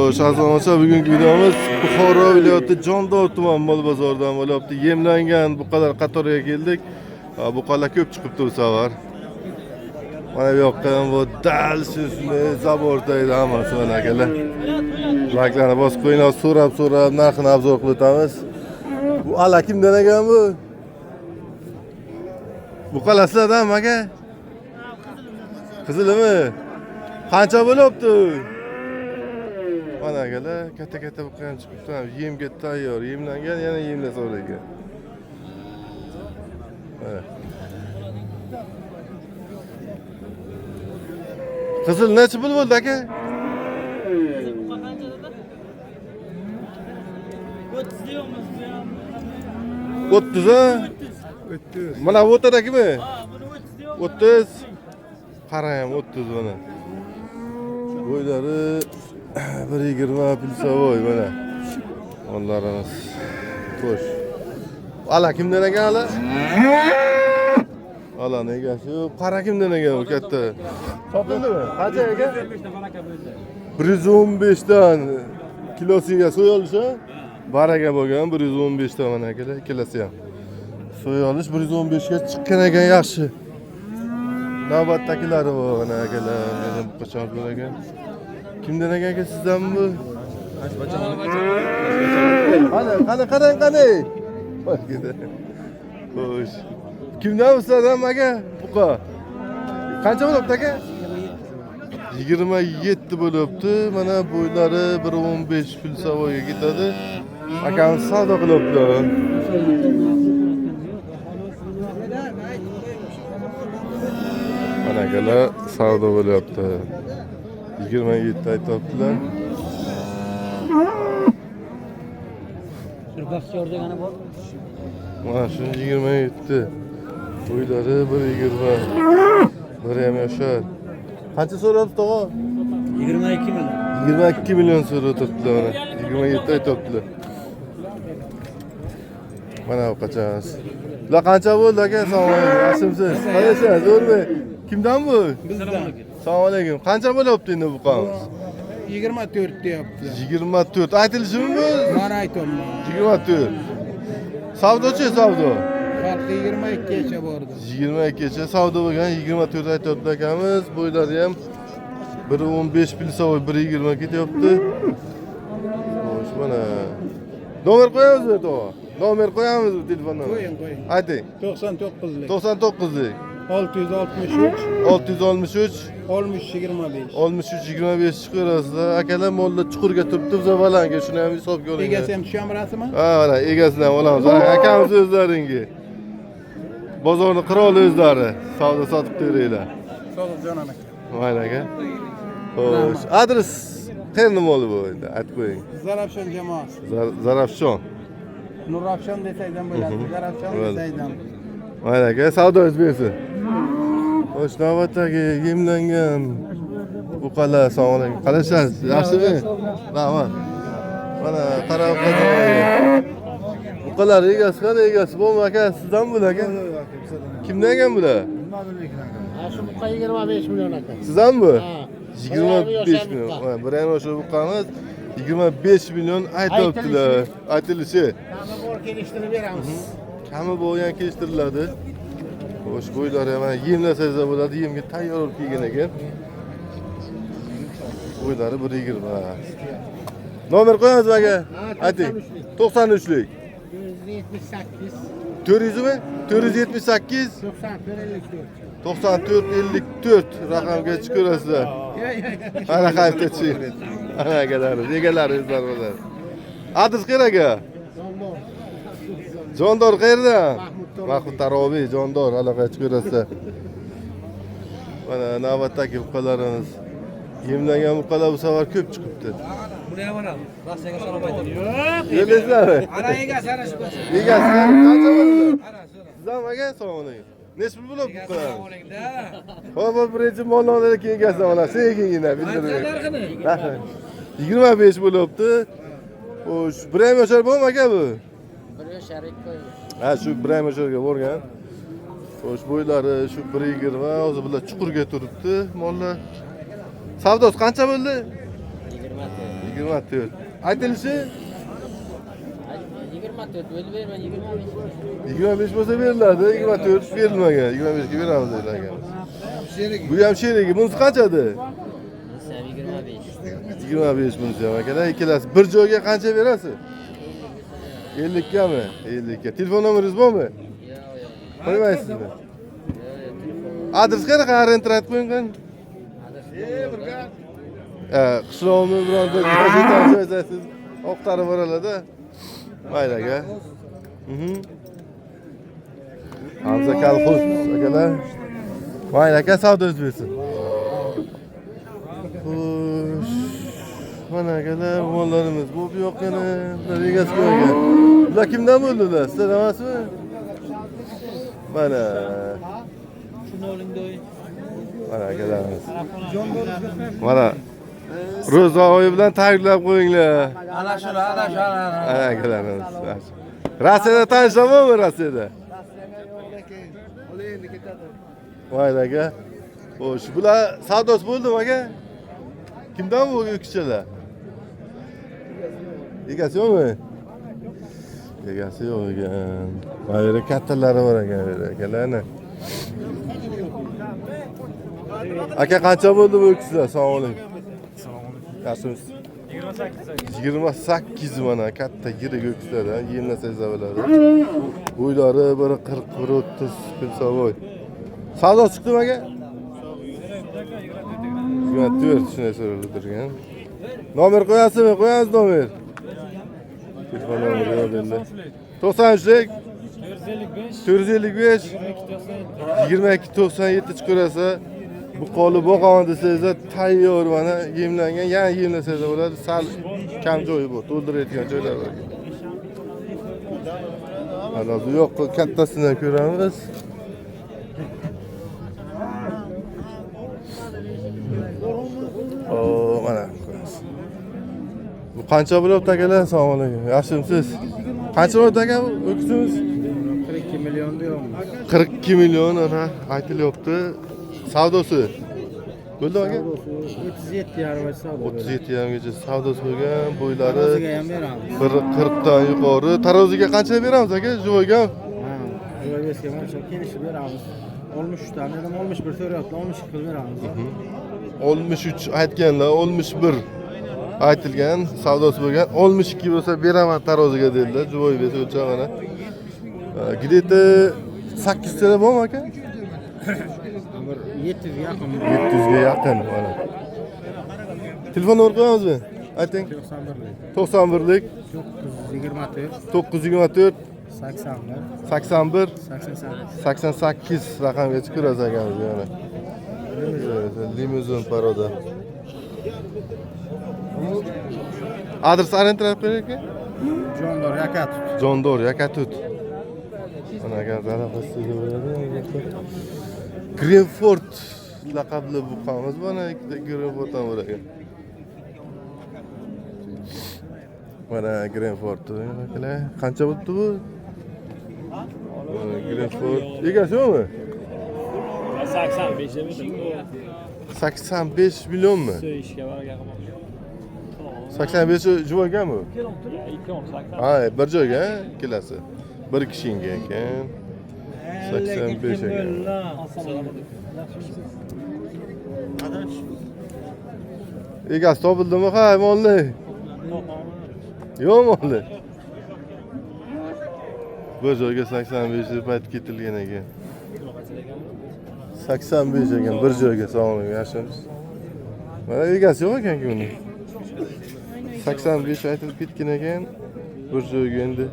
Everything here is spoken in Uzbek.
Xo'sh, aziz bugungi videomiz Buxoro viloyati Jondor tuman mol bozoridan bo'lyapti. Yemlangan buqalar qatoriga keldik. Buqalar ko'p chiqibdi bu safar. Mana bu yoqqa ham bu dal shunday zabordaydi hammasi mana akalar. Layklarni bosib qo'yinglar, so'rab-so'rab narxini obzor qilib o'tamiz. Bu ala kimdan ekan bu? Buqalar sizlardanmi aka? Qizilimi? Qancha bo'lyapti? Mana akalar, katta-katta buqa ham chiqibdi. Yemga tayyor, yemlangan, yana yemlasa bo'lar ekan. Mana. Qizil necha pul bo'ldi aka? Qancha dedi? 30 deyapmiz bu ham. 30 ha? 30. Mana bu o'rtadagimi? Ha, buni 30 deyapmiz. 30. Qarang, 30 mana. Bo'ylari 1.20 pulsavoy mana. Onlarimiz. Xo'sh. Ala kimdan ekan ala? Alani egasi yo'q. Qara kimdan ekan u katta? Topildimi? Qancha ekan? 115 dan kilosiga so'ya olish ha? Baraka bo'lgan 115 dan mana akalar, ikkalasi ham. So'ya olish 115 ga chiqqan ekan yaxshi. Navbatdagilari bu mana akalar, yana qachon bo'lar ekan. Kimdan ekan aka sizdanmi bu? Qani, qani, qarang, qani. Xo'sh. Kimdan bu sizlardanmi aka? Buqa. Qancha bo'lyapti aka? 27 bo'lyapti. Mana bo'ylari 1.15 pul savoyga ketadi. Akamiz savdo qilyaptilar. Mana akalar savdo bo'lyapti. 27 aytyaptilar. Baxtiyor degani bor. Mana shu 27. Bo'ylari 1.20. Bir ham yashar. Qancha so'rabsiz tog'a? 22 million. 22 million so'rab turibdilar mana. 27 aytyaptilar. Mana bu qachon? Bular qancha bo'ldi aka? Assalomu alaykum. Yaxshimisiz? Qalaysiz? Zo'rmi? Kimdan bu? Bizdan. Assalomu alaykum. Qancha bo'lyapti endi bu qamiz? 24 deyapti. 24 aytilishimi bu? Man aytyapman. 24. Savdochi savdo. Xalq 22 gacha bordi. 22 gacha savdo bo'lgan 24 aytyapti akamiz. Bo'ylari ham 1.15 pulsavoy 1.20 ketyapti. Xo'sh, mana. Nomer qo'yamizmi tog'a? Nomer qo'yamizmi telefon nomeri? Qo'ying, qo'ying. Ayting. 99lik. 99lik 663 663 63 25. 63 25 chiqarasizlar. Akalar mollar chuqurga turibdi, biza balandga shuni ham hisobga oling. Egasi ham tushamirasimi? Ha, mana egasidan ham olamiz. Ha, akamiz o'zlaringi. Bozorni qiroli o'zlari. Savdo sotib beringlar. Sodiqjon aka. Mayli aka. Xo'sh, adres qayerda moli bu endi? Aytib qo'ying. Zarafshon jamoasi. Zarafshon. Nurafshon desak ham bo'ladi, Zarafshon Bo'ladi. desak ham. Mayli aka, savdoyingiz bersin. Xo'sh, navbatdagi yemlangan buqalar, assalomu alaykum. Qalaysiz? Yaxshimi? Rahmat. Mana qarab buqalar egasi qani egasi bormi aka? Sizdan bular aka? Kimdan ekan bular? Ha, shu buqa 25 million aka. Sizdan bu? Ha. 25 million. Mana bir ham o'sha buqamiz 25 million aytyaptilar. Aytilishi. Kami bor kelishtirib beramiz. Kami bo'lgan kelishtiriladi. Xo'sh, bo'ylari ham mana yemlasangiz ham bo'ladi, yemga tayyor bo'lib kelgan ekan. Bo'ylari 1.20. Nomer qo'yamizmi aka? Ayting. 93lik. 178 400 mi? 478 94 54. 94 54 raqamga chiqarasizlar. Ana qayerda chiq. Ana akalarimiz, egalari o'zlari bo'ladi. Adres qayerda aka? Jondor qayerda? Mahmud Tarobiy, Jondor aloqaga chiqarasizlar. Mana navbatdagi buqalarimiz. Yemlangan buqalar bu safar ko'p chiqibdi. Buni ham olamiz. Rossiyaga salom aytamiz. Yo'llaysizlarmi? Ana egasi ana shu. Egasi qancha bo'ldi? Sizdan aka, assalomu alaykum. Necha pul bo'ladi buqalar? Hop, hop, birinchi molni olaylik, keyin egasini olasiz. Sekingina bildirmang. Narxini. Rahmat. 25 bo'lyapti. Xo'sh, bir ham yoshar bormi aka bu? Bir yoshar, ikki oy. Ha, shu bir ham yosharga borgan. Xo'sh, bo'ylari shu 1.20, hozir bular chuqurga turibdi mollar. Savdosi qancha bo'ldi? 24. 24. Aytilishi 24 bo'lib berma, 25. 25 bo'lsa beriladi, 24 berilmagan. 25 ga beramiz dedi akamiz. Bu ham sherigi. Bunisi qanchadi? Sen 25. 25 bunisi ham akalar. Ikkalasi bir joyga qancha berasiz? 50 gami? 50 ga. Telefon nomeringiz bormi? Yo'q, yo'q. Qo'ymaysizmi? Adres qanaqa? Orientir aytib qo'ying qani. Qishlog'imni bironta gazetani joyzasiz oqtarib boradi. Mayli aka. Hamza kolxoz akalar. Mayli aka, savdoyingiz bersin. Xo'sh. Mana akalar, mollarimiz bu yoq yana bular egasi qo'ygan. Bular kimdan bo'ldilar? Sizlar emasmi? Mana. Mana akalarimiz. Mana Ro'za oyi bilan tabriklab qo'yinglar. Ana shuni, ana shuni. Ana akalarimiz. Rossiyada tanishlar bormi Rossiyada? Mayli aka. Xo'sh, bular savdosi bo'ldimi aka? Kimdan bu o'kizchalar? Egasi yo'qmi? Egasi yo'q ekan. Mana yerda kattalari bor ekan, bu yerda akalar. Aka qancha bo'ldi bu o'kizlar? Assalomu alaykum. Yaxshimisiz? 28 mana katta yirik o'kizlardan yemlasangiz bo'ladi. Bo'ylari biri 40, biri 30 pilsovoy. Savdo chiqdimi aka? 24 shunday so'ralib turgan. Nomer qo'yasizmi? Qo'yamiz nomer. Telefon nomeri yo'q endi. 93 455 22 97 chiqarasa bu qoli boqaman desangiz tayyor mana yemlangan, yana yemlasangiz bo'ladi. Sal kam joyi bu, to'ldirayotgan joylar bor. Mana bu yoq kattasidan ko'ramiz. O, mana ko'ramiz. Bu qancha bo'lyapti akalar? Assalomu alaykum. Yaxshimisiz? Qancha bo'lyapti aka bu o'kizimiz? 42 million deyapmiz. 42 million ana aytilyapti. Savdosi bo'ldimi aka? 37,5 savdo. 37,5 gacha savdosi bo'lgan, bo'ylari Taroziga ham beramiz. 1.40 dan yuqori. Taroziga qancha beramiz aka? Живойga? Ha, Живойga mana kelishib beramiz. 63 dan dedim, 61 so'rayapti, 62 qilib beramiz. 63 aytganlar, 61 aytilgan, savdosi bo'lgan. 62 bo'lsa beraman taroziga dedilar. Живой bes o'lcham mana. Где-то 8 ta bormi aka? Bir 700 ga yaqin. 700 ga yaqin mana. Telefon nomer qo'yamizmi? Ayting. 91lik 91lik 924 924 81 81 88. 88 raqamga chiqarasiz akamiz yana. Limuzin paroda. Adres orientir bering aka. Jondor Yakatut. Jondor Yakatut. Mana aka zarafasiga bo'ladi. Greenford laqabli buqamiz mana ikkita Greenford ham bor ekan. Mana Greenford akalar. Qancha bo'libdi bu? Mana Greenford. Egasi yo'qmi? 85 dedim. 85 millionmi? Ishga baraka qilmoqchi. 85 jo'gami? 2,80. Ha, bir joyga ikkalasi. Bir kishiga ekan. 85 ekan. Egasi topildimi ha, molli? Yo'q molli. Bir joyga 85 deb aytib ketilgan ekan. 85 ekan bir joyga. Assalomu alaykum, yaxshimisiz? Mana egasi yo'q ekan-ku uni. 85 aytilib ketgan ekan. Bir joyga endi